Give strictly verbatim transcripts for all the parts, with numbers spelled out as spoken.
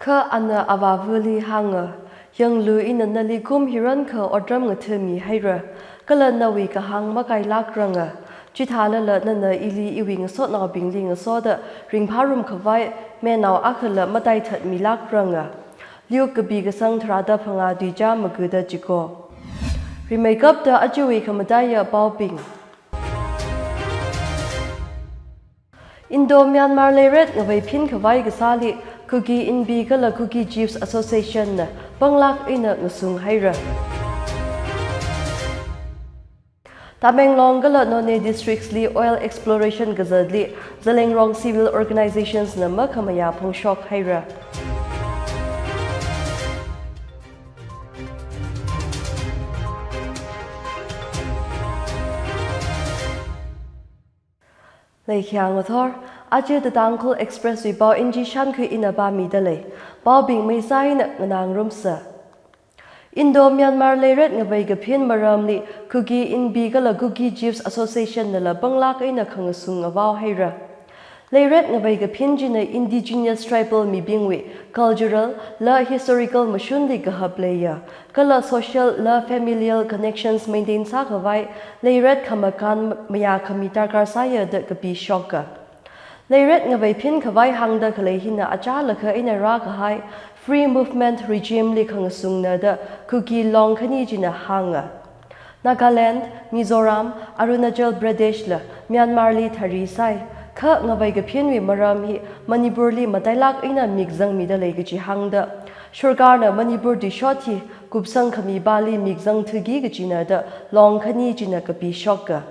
Kha ana avāvali hānga, "Yanglu, ina nali kum hiran kha otram ngathami haira, kala nawui kahāng makailākranga. Chithālala nana ili iwui ngasotnaobingli ngasoda ringphārum khavai menao akhala mataithatmilākranga." Luke kapi kasang tharāda phangā tuicha magada chiko. Rimeikapta ajawui khamataiya paobing. Indo-Myanmar leiret ngavei phin khavai kasāli Kuki Inpi kala Kuki Chiefs Association na panglāk eina ngasung haira. Tamenglong kala Noney districts li oil exploration kazatli Zeliangrong civil organizations na makhamayā phongshok haira. Leikhiya ngathor, aja The Tangkhul Express wui pao Inji Shankhui ina pāmidalei. Paobing maisā eina nganāngarumsa. Indo-Myanmar leiret ngavei kaphin maramli Kuki Inpi kala Kuki Chiefs Association nala panglāk eina khangasung ngavao haira. Leiret ngavei kaphin china indigenous tribal mibingwui cultural la historical mashunli kahap leiya, kala social la familial connections maintain sākhavai leiret khamakān mayā khami darkar sāya da kapishoka. Leiret ngavei phin khavai hāngda khalei hina achālakha eina rākahai free movement regime li khangasungna da Kuki Long khani china hānga. Nagaland, Mizoram, Arunachal Pradesh la Myanmar li thari sai, kha ngavei kaphinwui maram hi Manipur li matailāk eina mikzangmidalei kaji hāngda, sarkarna Manipur tuishot hi kupsang khami pali mikzang thuki kajina da Long khani china kapishoka.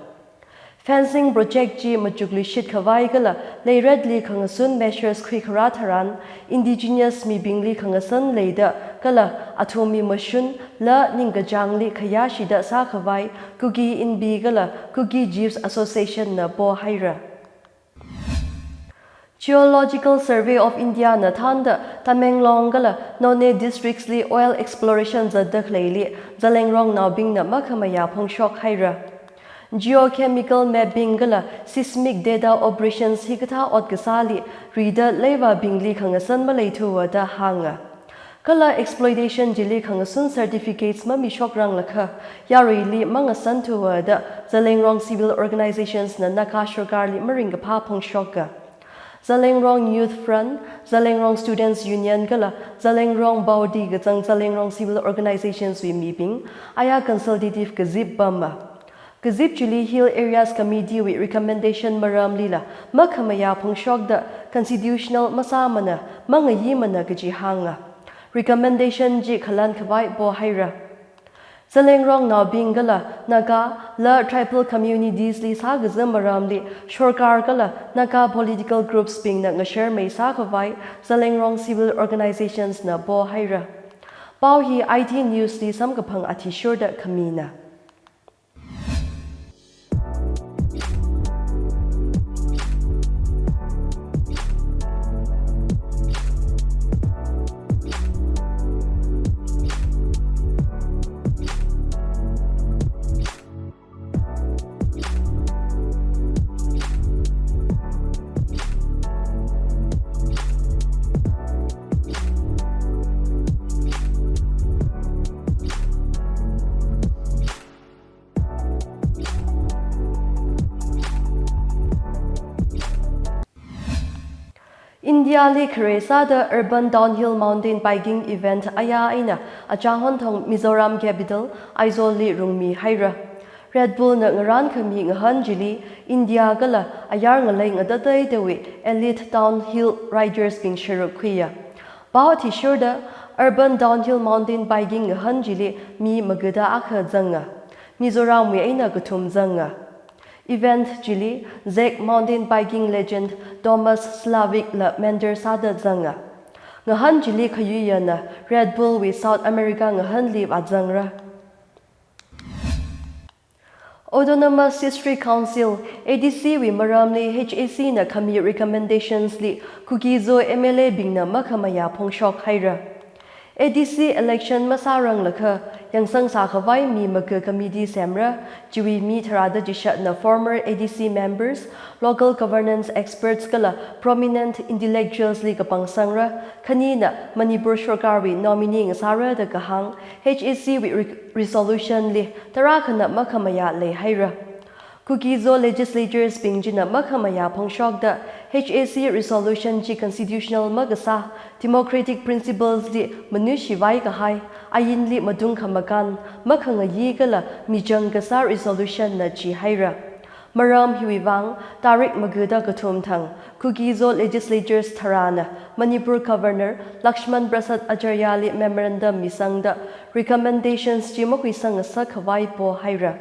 Fencing project chi machukluishit khavai kala leiretli khangasun measures khuikharā tharan indigenous mibingli khangasan leida kala athumwui mashun la ningkachāngli khayāshida sākhavai Kuki Inpi kala Kuki Chiefs Association na po haira. Geological Survey of India na thānda Tamenglong kala Noney districts li oil exploration zatda khaleili Zeliangrongnao bingna makhamayā phongshok haira. Geochemical mapping kala seismic data operations hikathā ot kasāli rida leivābingli khangasan maleithuwa da hānga. Kala exploitation chili khangasun certificates mamishokranglakha yaruili mangasanthuwa da Zeliangrong civil organizations na Naga sarkarli maringkaphā phongshoka. Zeliangrong Youth Front, Zeliangrong Students Union kala Zeliangrong Baudi kachang Zeliangrong civil organizations wui mibing aya consultative kazip pama. Kazip chili Hill Areas Committee wui recommendation maramlila makhamayā phongshokda constitutional masāmana, mangayimana kaji hānga. Recommendation chi khalan khavai po haira. Zeliangrongnaobing kala Naga la tribal communities li sākazā maramli sarkar kala Naga political groups bingna ngasharmei sākhavai Zeliangrong civil organizations na po haira. Pao hi I T News li samkaphang athishurda khamina. India li khare sāda Urban Downhill Mountain Biking Event aya eina achāhon thong Mizoram capital Aizawl li rungmi haira. Red Bull na ngarān khami ngahān chili India kala ayar ngalei ngatateitawui elite downhill riders bing sharuk khuiya. Pao athishurda Urban Downhill Mountain Biking ngahān chili mi magada akha zanga. Mizoramwui eina kathum zanga. Event chili Czech mountain biking legend Tomas Slavik la mentor sāda zanga. Ngahān chili khayuiyana Red Bull wui South America ngahānli vāzangra. Autonomous District Council, A D C wui maramli H A C na khami recommendations li Kuki-Zo M L A bingna makhamayā phongshok haira. A D C election masāranglakha, yangsang sākhavai mi maka committee semra, chiwui mi tharāda chishatna former A D C members, local governance experts kala prominent intellectuals li kapangsangra, khanina Manipur sarkarwui nominee ngasāra da kahāng H A C wui re-, resolution li tarākhana makhamayā leihaira. Kuki-Zo legislators bing china makhamayā phongshokda H A C resolution chi constitutional makasā, democratic principles li manushivai kahai, ainli matung khamakān, makhangayi kala michang kasā resolution na jihaira. Maram hiwui vang, tarik magada kathum thang, Kuki-Zo legislators tharāna Manipur Governor Lakshman Prasad Acharya li memorandum misangda recommendations chi makhuisang ngasak khavai pohaira.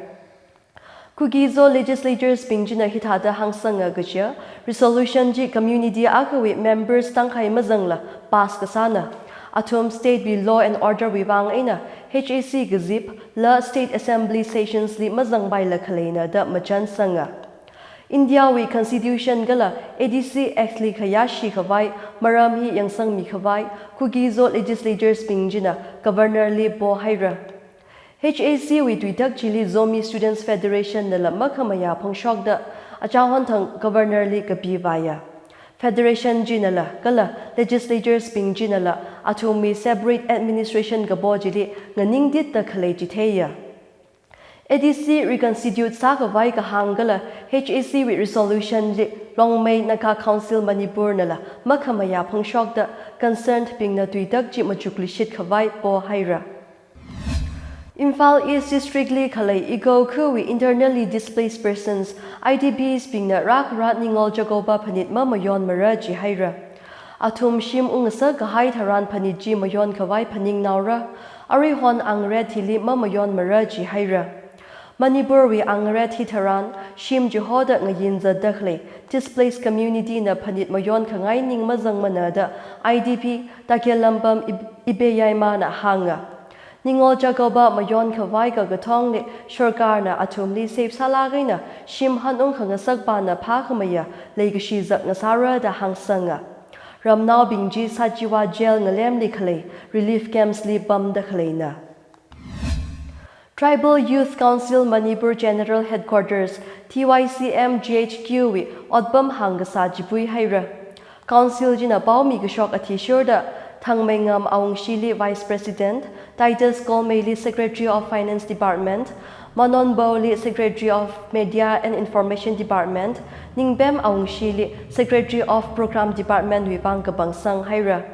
Kuki-Zo legislators bing china hithāda hāngsanga kaja, resolution chi community akhawui members tangkhai mazangla pass kasāna. Athum state wui law and order wui vang eina H A C kazip la state assembly sessions li mazangpaila khaleina da machansanga. India wui constitution kala A D C Act li khayāshi khavai maram hi yangsangmi khavai Kuki-Zo legislators bing china governor li pohaira. H A C wui tuitak chili Zomi Students Federation nala makhamayā phongshokda achāhon thang governor li kapivāya. Federation chinala kala legislators bing chinala athumwui separate administration kapo chili nganingtitda khalei chitheiya. A D C reconstitute sākhavai kahāng kala H A C wui resolution li Longmei Naga Council Manipur nala makhamayā phongshokda concerned bingna tuitak chi machuklishit khavai pohaira. Imphal East District li khalei Igao khawui internally displaced persons, I D Ps bingna rākharā Ningol Chakouba phanit mamayonmara jihaira. Athum shim ungngasak kahai tharan phanit chi mayon khavai phaningnaora, aruihon angret hili mamayonmara jihaira. Manipur wui angret hi tharan shim chihoda ngayin zatda khalei displaced community na phanit mayon khangai ning mazangmana da I D P Takelambam Ib-, Ibeyaimana hānga. Ningol Chakouba mayon khavai kakathongli sarkarna athumli safe sālāk eina shim hanung khangasakpana phākhamaya leikashi zak ngasāra da hāngsanga. Ramnaobing chi Sachiwa Jail ngalemli khalei relief camps li pamda khaleina. Tribal Youth Council Manipur General Headquarters, T Y C M G H Q wui otpam hāngkasā chipui haira. Council china paomi kashok athishurda, Thangmeingam Awungshili Vice President, Titus Kolmeili Secretary of Finance Department, Manon Baoli Secretary of Media and Information Department, Ningpem Awungshili Secretary of Program Department wui vang kapangsang haira.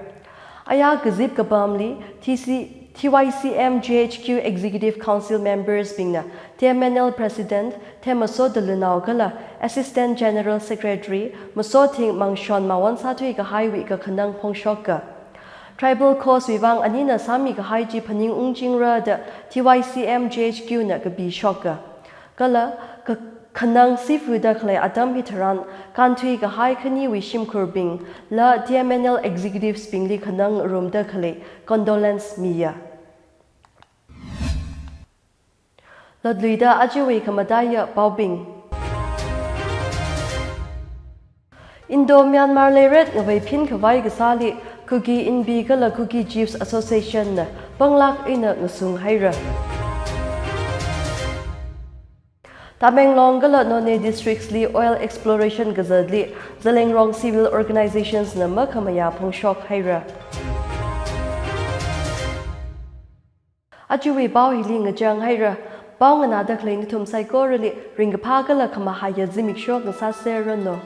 Aya kazip kapamli T C, T Y C M G H Q Executive Council members bingna T M N L President Themaso Dalunao kala Assistant General Secretary Masothing Mangshon mawon sāthui kahaiwui kakhanang phongshoka. Tribal cause wui vang anina sāmi kahai chi phaning ungchingra da T Y C M G H Q na kapishoka. Kala ka-, khanang sifuda khalei atam hitharan, kānthui kahai khaniwui shimkhurbing, la T M N L executives bingli khanang rumda khalei condolence miya. Lotluida ajawui khamataiya paobing. Indo-Myanmar leiret ngavei phinkhavai kasāli Kuki Inpi kala Kuki Chiefs Association na panglāk eina ngasung haira. Tamenglong kala Noney districts li oil exploration kazatli Zeliangrong civil organizations na makhamayā phongshok haira. Ajawui pao hili ngachang haira. Pao nganāda khalei nathum saikorali ringkaphā kala khamahaiya zimiksho ngasāserranu.